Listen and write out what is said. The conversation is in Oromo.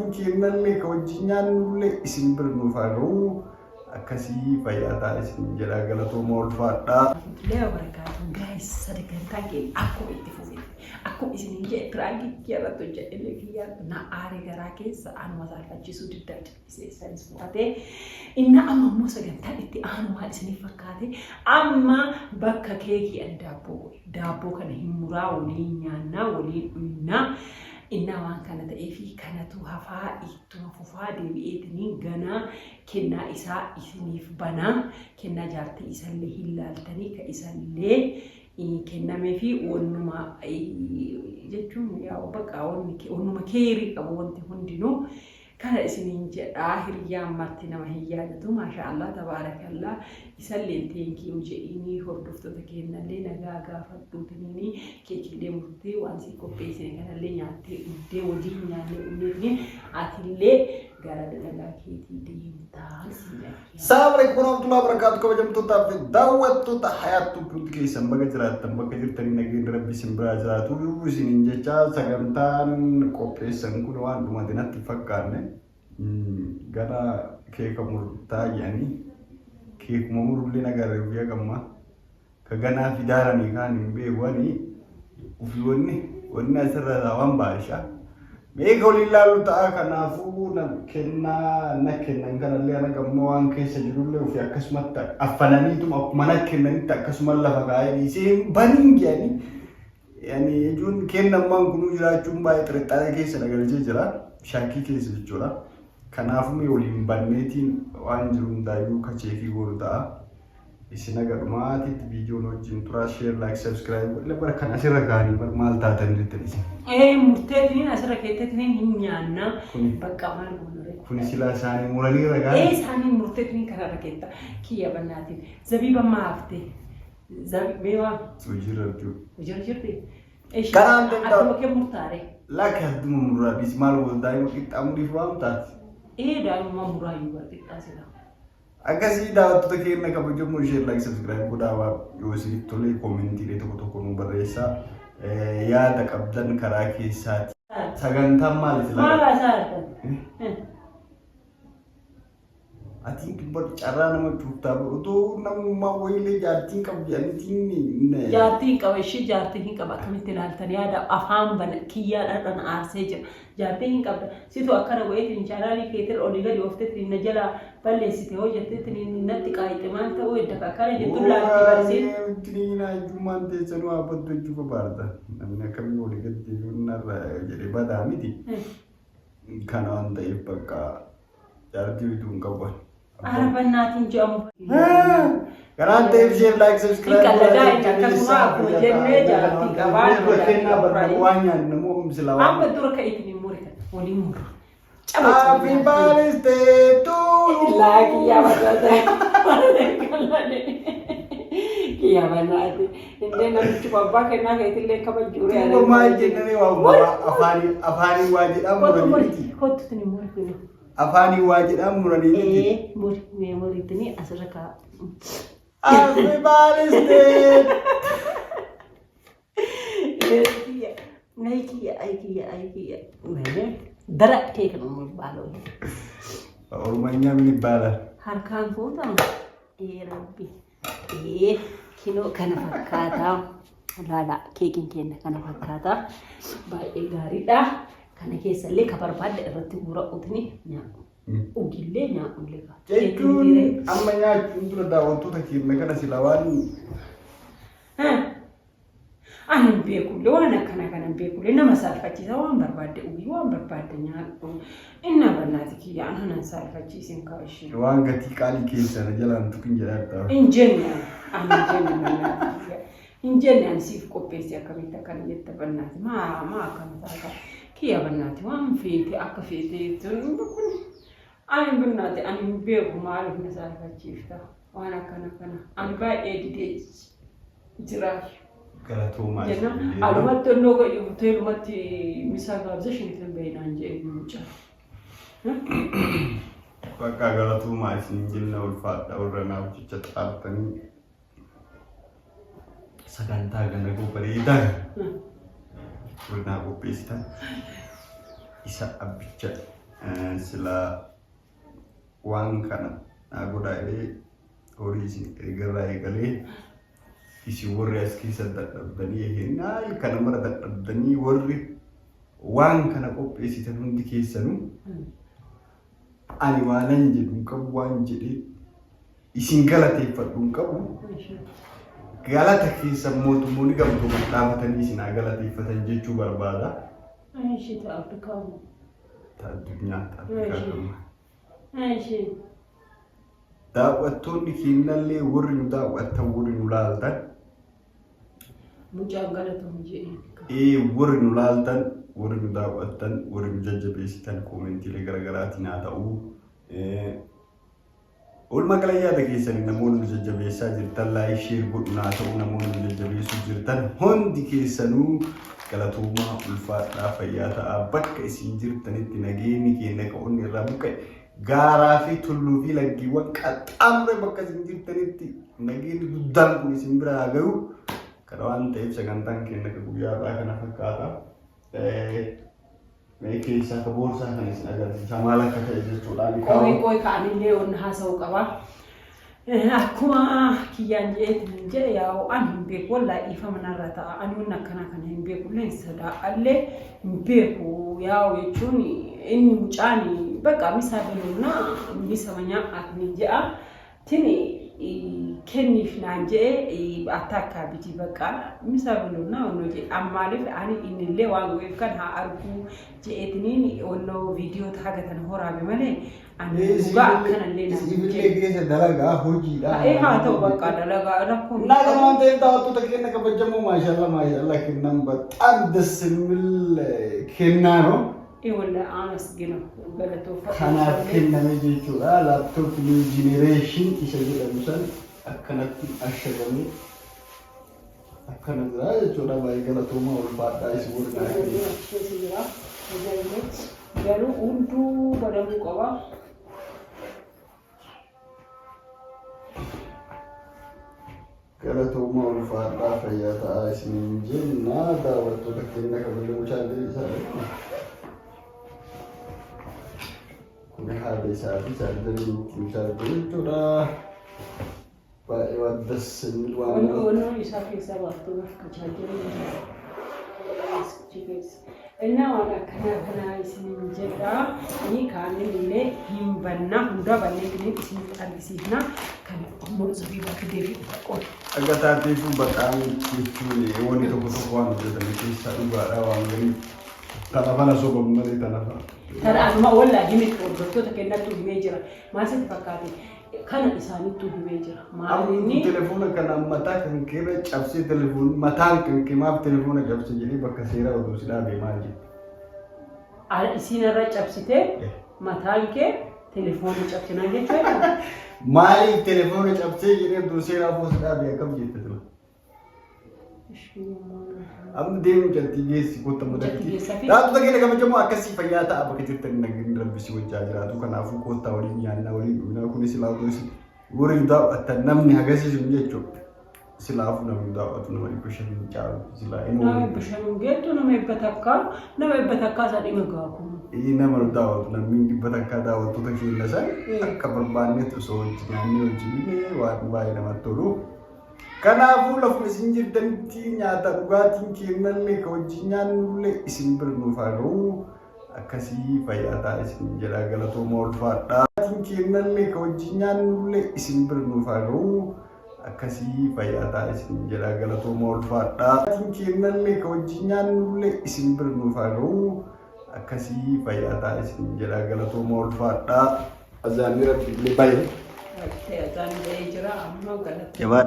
Kennallee ka wajjin nyaannullee isin bira nuuf haa ga'u. Akkasii fayyaa ta'a isin jedha, galatooma, ulfaadhaa. Warahmatullahi wabarakatuh. Guys, sagantaan keenya akkuma itti fufetti. Akkuma isiniin jedhe, prankii kiyya irratti hojjedhe kiyya na aare garaa keessa anuma saalfachiisuu diddaa callisee isanis fudhatee. Inni amma immoo sagantaan itti aanu maal isiniif fakkaate? Amma bakka keekii ani daabboo godhe. Daabboo kana hin muraa, waliin nyaannaa, waliin dhugnaa. Innaa waan kana ta'eefi kanatu hafaa, ittuma fufaa deebi'eetiniin ganaa kennaa isaa isiniif banaa. Kennaa jaartii isallee hin laaltanii, ka isallee kennamee fi wannuma jechuun yaa baqa wannuma keerii qabu wanti hundinuu kana isiniin jedhaa. Hiriyyaan marti nama hin yaadatu. Maasha Allah, tabaarakallaa. Isallee thank you jedhiinii, hordoftoota kennallee nagaa gaafadhuutiniini, keekillee murtee, waan sii qopheessine kanallee nyaattee dhuddee, waliin nyaannee dhugneetiniin atillee gara dalagaa keetii deemtaa siin jedha. Salaamu alaikum warahmatullahi wabarakatuh. Kabajamtootaa fi daawwattoota Hayaattuu, hundi keessan baga jiraattan. Bakka jirtanii nageenyi Rabbi isin biraa jiraatu isiniin jecha, sagantaan qopheessan kun waan dhumate natti hin fakkaanne. Gara keeka murtaa jedhanii keekuma murullee nagarre guyyaa gammaa ka ganaa fidaaranii kaan hin beeku. Ani ufi wanni asirra waan baashaa meeqa waliin laallu ta'a. Kanaafuu kennaa na kennan kanallee ana gammoo waan keessa jirullee ofii akkasumatti affananiituma akkuma na kennanitti akkasuma lafa kaa'ee dhiisee baniin jedhanii, yani jechuun kennammaan kunuu jiraachuun baay'ee xirixxaaree keessa na galchee jira, shakkii keessa jechuudha. Kanaafuu mee waliin banneetiin waan jiru hundaayyuu kacheekii goonu ta'a. Isin haga dhumaatitti viidiyoon wajjin turaa, share, like, subscribe godhe. Bara kan asirra kaa'anii bar maal taatan jettan isin? Ee, murteetiniin asirra keetteetiniin hin nyaanna. Kuni. Bakka maal goonure? Kuni silaa isaanii muranii ragaa. Ee, isaanii murteetiniin kanarra keetta. Kiyya bannaatiin. Zabiiba maa haftee? Meewaa Hojiirra jiru. Hojiirra jirti? Karaan danda'u. Akkuma kee murtaare. Lakki, adduma muraa dhiisi, maal wal daa'ima qixxaamuriif waan taate. Ee, daa'imummaa muraayyuu bara xiqqaa sila. Akkasii daawwattoota keenya kabajamoo, share, like, subscribe godhaa. Waan yoo isinitti tolee commentiilee tokko tokko nu barreessaa. Yaada qabdan karaa keessaati. Sagantaan maali Maal silaa? haasaa argan? Ati dubbatu carraa nama cuuftaa otoo namummaa wayiilee jaartiin qabu jedhaniitiin. Jaartii hin qaba, ishee jaartii hin qaba, akkamitti ilaaltan yaada afaan bana kiyyaa dhadhan aarsee jira. Jaartii hin qabda. Situ akkana godheetiin chaanaalii keetirra olii gadi oofteetiin na jalaa balleessite hoo jetteetiin natti qaayixe, maal ta'uu edda akkana jettu laalti barsiin. Tiniinaa ijjummaan teessanuu haabbattu jechuu barbaada. Namni akkamii olii gadi deebi'uun narra jedhee badaa miti. Kana waan ta'eef bakka jaartii bituu hin qabu. Arabannaatiin jedhamu. Kanaan ta'eef share, like, subscribe. Hin qalladaa, inni akkasuma akkuma jennee jaartii qabaa, nama jaartii Kennaa qabaa. barbaadu waan nyaannu immoo silaa waan. Amma dura ka'iitiin hin muri kana waliin murra. Happy birthday to you. Laa, kiyyaa barbaada. Kiyyaa barbaade. Indee namichi abbaa kennaa keetillee kabajuure. Tuuba maal jennanii waa afaanii waa jedhaan Kottu muranii muri. miti. Kottu tuni muri kuni. Afaanii waa jedhaan muranii miti. Ee, muri, mee muritini asirra kaa. Happy birthday. Kiyya. Ay kiyya, ay kiyya, ay kiyya. Mee dara keeka nu baaloo. ኦሮሞኛ ምን ይባላል? Harkaan fuutama. Ee Rabbi. Ee, kinoo kana fakkaata. Laala, keekiin keenya kana fakkaata. Baay'ee gaariidha. Kana keessallee ka barbaadde irratti guura'uutini nyaadhu. Ugillee nyaadhullee. Jechuun amma nyaachuun dura daawwattoota keenya kana sila waan Ani hin beekullee, waan akkana kana hin beekullee, nama saalfachiisa. Waan barbaadde ugi, waan barbaadde nyaadhu. Inni bannaati kiyya ana nan saalfachiisin kaa ishee. Waan gatii qaalii keessa na jalaan tuqin jedhaa. Hin jenne, ani hin jenne, bannaati kiyya. Hin jenne, ani siif qopheesse, akkamitti akkana jetta bannaati? Maa maa akkana taata kiyya bannaati? Waan feete akka feete jettuun kun ani bannaati ani hin beeku, maaliif na saalfachiifta waan akkana kana? Ani baay'ee didee jira. Galatoomaa. Jenna alumatti onnoo godhi hoteelumatti misaa gaabza shintan beeynaan jee mucaa. Bakka galatoomaa isin jenna, ulfaadha, warra naaf jecha xaartanii sagantaa kana koo bareedaa warra naa qopheessitan isa abbicha. Silaa waan kana naa godhaa jedhee horii isin ergarraa eegalee isin warri as keessa dadhabdanii hennaa kana mara dadhabdanii warri waan kana qopheessitan hundi keessanuu ani waanan jedhu hin qabu, waan jedhee isin galateeffadhu hin qabu. Galata keessa mootummoonni gamtooman dhaabatanii isin haa galateeffatan jechuu barbaada. Ishee ta Afrikaa. Ta addunyaa, ta Afrikaa qabna. Ishee. Daawwattoonni keenyallee warri nu daawwattan, warri nu laaltan. Mucaan galatoom jedheen. Ee, warri nu laaltan, warri nu daawwattan, warri nu jajjabeessitan, koomentiilee garaagaraatiin haa ta'u. Oolmaa gala yaada keessanii namoonni nu jajjabeessaa jirtan, like, share godhu haa ta'u, namoonni nu jajjabeessuu jirtan hundi keessanuu galatoomaa, ulfaadhaa, fayyaa ta'aa. Bakka isin jirtanitti nageenyi keenya ka'oonni irraa buqqa'e gaaraa fi tulluu fi laggiiwwan qaxxaamuree bakka isin jirtanitti nageenyi guddaan kun isin bira haa gahu. Kana waan ta'eef sagantaan keenya akka guyyaa har'aa kana fakkaata. Mee keessaa ka boorsaa kana isin agarsiisa maal akka ta'e jechuudha. Qoy qoy, ka'anillee onna haasa'uu qaba. Akkuma kiyyaan jedheetiin jedhe, yaa'u an hin beeku, wallaahi dhiifama narra ta'a. Ani wanni akkanaa kana hin beeku illee, hin sodaa'allee hin beeku. Yaa'u jechuun inni mucaan bakka misa biluuna misa manyaa'atiin jedha. Tini kenniif naan jedhe akka bitii bakka misa biluuna onnoo jedhe. Ammaaliif ani innillee waan godheef kan haa arguu jedheetiniin onnoo viidiyoota haga tan horaabe malee ani dhugaa akkanallee naan Sibillee keessa dalagaa hojiidha. Ee, haa ta'u, bakka dalagaa rakkoo እና ግን waan ta'eef daawwattoota keenya kabajamoo, maashaallah maashaallah, kennaan በጣም ደስ የሚል kennaa ነው። Ee walla amasgina galatoofadhu. Kanaaf kenname jechuudha. Laptop new generation isa jedhamu san akkanatti ashagamee akkana jira jechuudha. Baay'ee galatoomaa, ulfaadhaa isin warra. Garuu hunduu banamuu qaba. Galatoomaa, ulfaadhaa, fayyaa ta'aa isiniin jenna. Daawwattoota keenya kabajamoo, chaarjerii isaa kun haala isaa fi chaarjerii ittiin chaarjii jechuudha. Baay'ee waan das የሚል waan Onnoo isaa keessaa baaftuu bakka chaarjerii keessa. Innaa waan akkanaa kanaa isiniin jedha. Ni kaaniin illee hin banna, hunda banneetiin isinitti argisiifna. Kan mul'isuu bakka deebi'u qola. Akka taateefu በጣም jechuun wanni tokko tokko waan hojjetame keessaa dhugaadha, waan garii tana sobamu malee tana fa'a. Tana asuma wallaahi hime, hordoftoota kennattu himee jira. Maal sitti fakkaate? Kana isaanittu himee jira. Maal inni Telefoona kana mataa kan keerra cabsee, telefoon mataan kan kee maaf telefoona cabse jedhee bakka seeraa oduu si dhaabe maal jette? Isiin irra cabsitee mataan kee telefoona cabsinaa jechuudha. Maaliif telefoona cabsee jedhee oduu seeraa afoo si dhaabe akkam jette tura? Amma deemu jaltii geessi kottu Mucatti geessaa fi- Daawwattoota keenya kabajamoo, akkasii fayyaa ta'a. Bakka jirtan nageenyi rabbi si wajjaa jiraatu. Kanaafuu kottaa waliin nyaannaa, waliin dhugnaa. Kunis silaa isin warri daawwattan namni hagasii sun jechuudha. Silaafuu namni daawwatu nama 500 caalu silaa inni Nama waliin 500 geettu, nama 100, nama 100 isa dhima gaaku. Inni nama daawwatu namni 100 daawwattoota keenya san akka barbaannetti osoo hojii nyaannee hojii waan baay'ee namatti tolu. Kanaafuu lafuma isin jirtanitti nyaata dhugaatiin kennallee ka wajjin nyaannullee isin bira nuuf haa ga'u. Akkasii fayyaa ta'a isin jedha, galatooma, ulfaadhaa. Dhugaatiin kennallee ka wajjin nyaannullee isin bira nuuf haa ga'u. Akkasii fayyaa ta'a isin jedha, galatooma, ulfaadhaa. Dhugaatiin kennallee ka wajjin nyaannullee isin bira nuuf haa ga'u. Akkasii fayyaa ta'a isin jedha, galatooma, ulfaadhaa. Azaanni rabbi illee baay'ee. Azaan ba'ee jira amma galata. Jabaadha.